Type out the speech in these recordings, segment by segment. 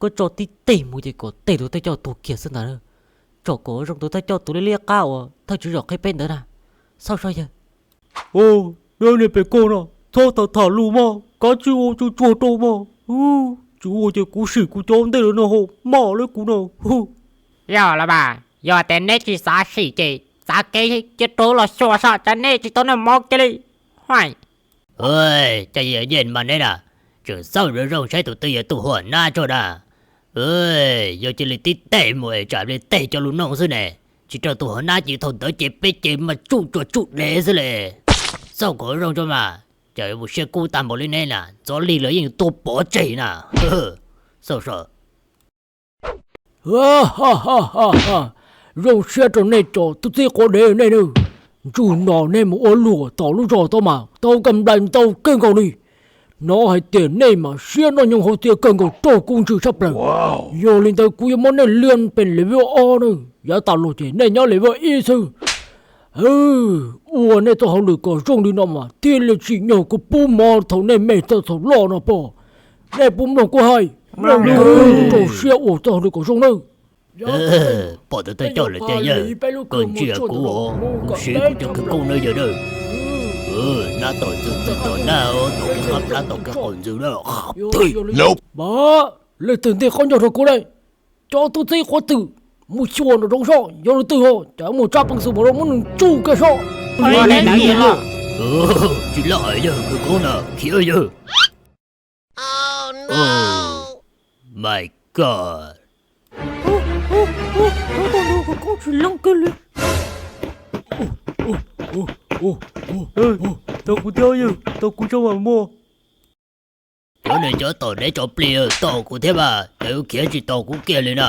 Koj tso tib teg mus ces kom tej tus thawj coj tuag kiag xwb ntag. Tsom kom zoo tus thawj coj tus liab liab qab uas thawj tswv zam qhib peb ntawd na. Xauj so yawg. Ua, dab niag pem koj no, txhob tham tham lus mog, kav tsij ua tsuag tsuag rau mog. Tsis ua ces kuv sim kuv cov ntej lawm no hos maj lawv kuv no. Yog los mas, yog tias neb tsis xav sim ces txav kev cia rau los xyuas saib tsam neb tsis tau noj mov kiag li. Hais. Cas yam yeej mas neb na, tseem xauj zoo zoo saib tus twg yog tus huam nab tso na. Yog cia li tib teg mus es tsam li teg cov lus no xwb ne, tsis raws tus huam nab ces thaum ntawd ces peb ces mas tsuj tsuag tsuj dev xwb li. Xauj kom zoo tso mas, cas yuav mus siab kub tag npaum li neb na, Ntxov Lig los yeej tua pov tseg na. Xauj so. Zoo siab rau nej cov tub txib quav dev nej nawb. Ntsug no nej mus ua luam tom lub zos tau mas tau kam nplais ntau kawg nkaus li. Hnov hais tias nej mas siab noj nyoos haus txias kawg nkaus raug kuv ntsws tshaj plaws. Yog li ntawd kuv yuav muab nej liam pem level ob na, yav tas los ces nej nyob level ib xwb. Ua nej txoj hauj lwm kom zoo li no mas thiaj li tsim nyog kuv pub mov thaum nej me txog thaum loj no pob. Nej puas mloog kuv hais? Rau siab ua txoj hauj lwm kom zoo nawb. Pom tus thawj coj lawm tiag yawg, koj ntsia kuv os, kuv siv kuv cov khawv koob na yawg na. Nab tom ntxwg ntxwg tom nab, tom kev qab plab tom kev qaum ntxwg na. Mas leej twg ntij qaub ncaug rau kuv ne? Cov tub txib quav twm, mus xyuas nraum zoov soj yog leej twg ho, cas muaj tsab peev xwm npaum no muab nws tsuj kiag soj. Tsis laj yawg, khawv koob na khiav yawg. My God. Tsis leej kiag li. Tos kuv thiab yawg, tos kuv tso mam muaj. Cov niag cov tom dev tso plig, tos kuv thiab mas, cas yuav khiav tsis tos kuv kiag li na.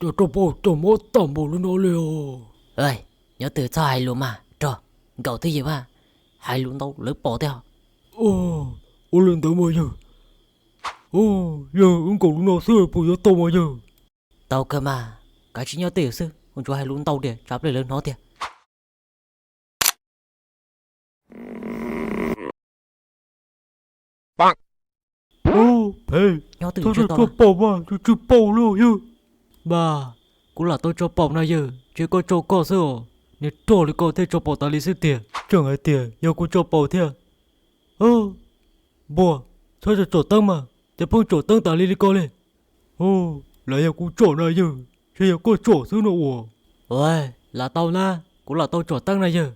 Cov roj paum cog mob tag npaum li no li os. Nyob twg txhob hais lus mas rog, nkaum twj ywm mas, hais lus ntau lawv pom thiab. Ua li ntawd mas yawg, yawg wb nkaum li no xwb puas yuav tau mas yawg? Tau kawg mas, kav tsij nyob twj ywm xwb, ua ntsuav hais lus ntau tiag tsam pliag lawv hnov tiag. Phem, nyob twj ywm tso paum mas, tsis paum li yawg. Mas, kuv lam tau tso paum na yawg, ntshe koj tso koj xwb os, niag rog li koj thiaj tso paum tas li xwb tiag. Tseem hais tias yog kuv tso paum thiab. Npua, txhob tsom teeb mas, ces pheej tsom teeb tas li li ko li. Los yog kuv tsom na yawg, ntshe yog koj tsom xwb no uas. Ua, lam tau na, kuv lam tau tsom teeb na yawg.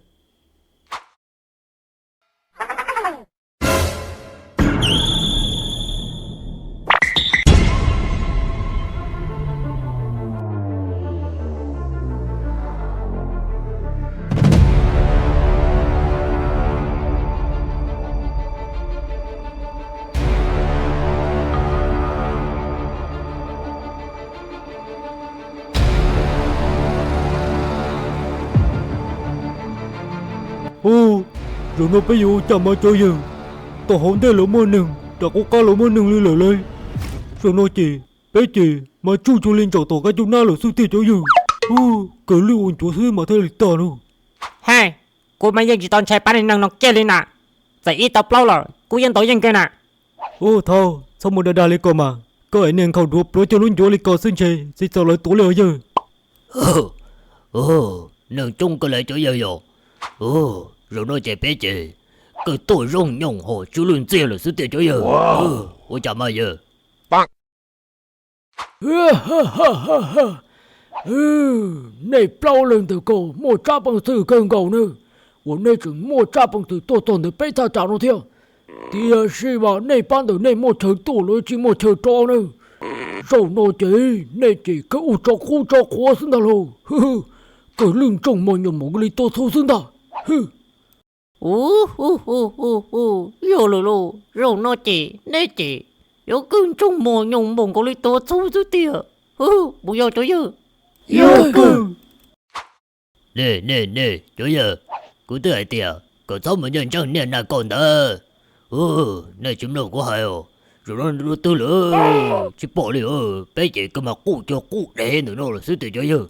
Ub, zaum no peb yuav ua cas mas cov yawg? Tom hauv ntej los muaj neeg, nram qub qab los muaj neeg li lawm lauj. Zaum no ces peb ces mas tsuj cuag li ntsaum tom qab cub nab lawm xwb tiag cov yawg. Ub, kawg lwj ua ncuav xwb mas thiaj li tag no. Hej, kuv mas yeej tsis tau ntshai pab neeg no kiag li na. Txawm ib tau plaub los kuj yeej ntau yeej kawg na. Ub thaub, txhob mus dag dag li ko mas, koj es niag nkhaus duav pluav cuag lub ncuav li ko xwb ntshe tsis txaus lawv tuav li os yawg. Neeg coob kawg li cov yawg yom. Zaum no ces peb ces kawg tuaj zoo nyoos hos tsw lwj ntxiag lawm xwb tiag cov yawg. Ua cas mas yawg? Nej plaub leeg ntawm ko muaj tsab peev xwm kawg nkaus nawb, uas nej tseem muaj tsab peev xwm tuaj txog ntawm peb thaj tsam no thiab. Tiam sis mas nej pab ntawm nej muaj chaw tuaj los tsis muaj chaw rov nawb. Zaum no ces nej ces kawg ua tsov qub tsov qhuav xwb ntag lauj. Kawg lwj ntsoog mos nyoos npaum nkaus li tuav txhuv xwb ntag. Ub, yog lawm lauj, zaum no ces nej ces yuav kawg ntsoog mos nyoos npaum nkaus li tuav txhuv xwb tiag. Puas yog cov yawg? Nej, nej, nej cov yawg, kuv twb hais tias kom txhob mus nco ntseeg niag nag kaum ntawd. Nej tsis mloog kuv hais os, zaum no nws dua twg lawm tsis pom li. Peb ces kawg mas quj cuag quj dev ntawm no lawm xwb tiag cov yawg.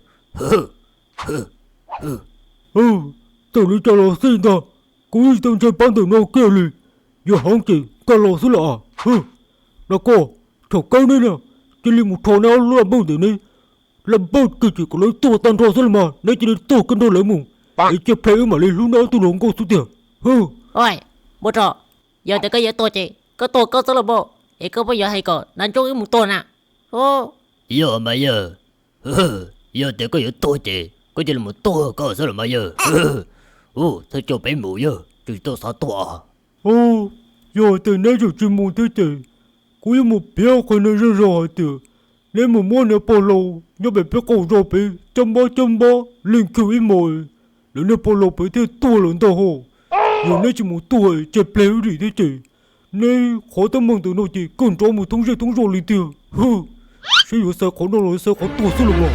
Txawm li cas los xij ntag, Kuv yeej tau ntshai pab ntawm no kiag li. Yog heev ces nkag los xwb los as. Hwb, no koj, thaum kawg neb na, cia li mus rho neb ob lub laj npawj ntawm neb, laj npawj kiag ces kom lawv tuag tag nrho xwb los mas neb cia li tuag kiag nrog lawv mus, es cia ple wb mam li hlub neb ob tug hluas nkauj xwb tiag. Hwb. Ua, npawg Tso, yog tias koj yuav tuag ces koj tuag koj xwb los mas, es koj puas yuav hais kom Nab Ntsuab wb mus tuag na? Yog mas yawg, yog tias koj yuav tuag ces koj cia li mus tuag koj xwb los mas yawg. Ua, thawj coj peb mus yawg, tsum tau xav tuag. Yog tias neb yuav tsis mus thiab ces kuv yuav mus piav qhia neb zej zog hais tias neb mus muab niag pog laus nyob pem peb qaum zos pem cab npab cab npab leej khw ib hmos, lawv niag pog laus pem thiaj tuag lawm ntag hos. Yog neb tsis mus tuag ces ple wb dim thiab ces neb qhov teeb meem ntawm no ces kawg nrov mus thoob zej thoob zos li tiag. Hwb, seb yuav xaiv qhov noj los xaiv qhov tuag xwb los mas.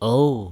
Au,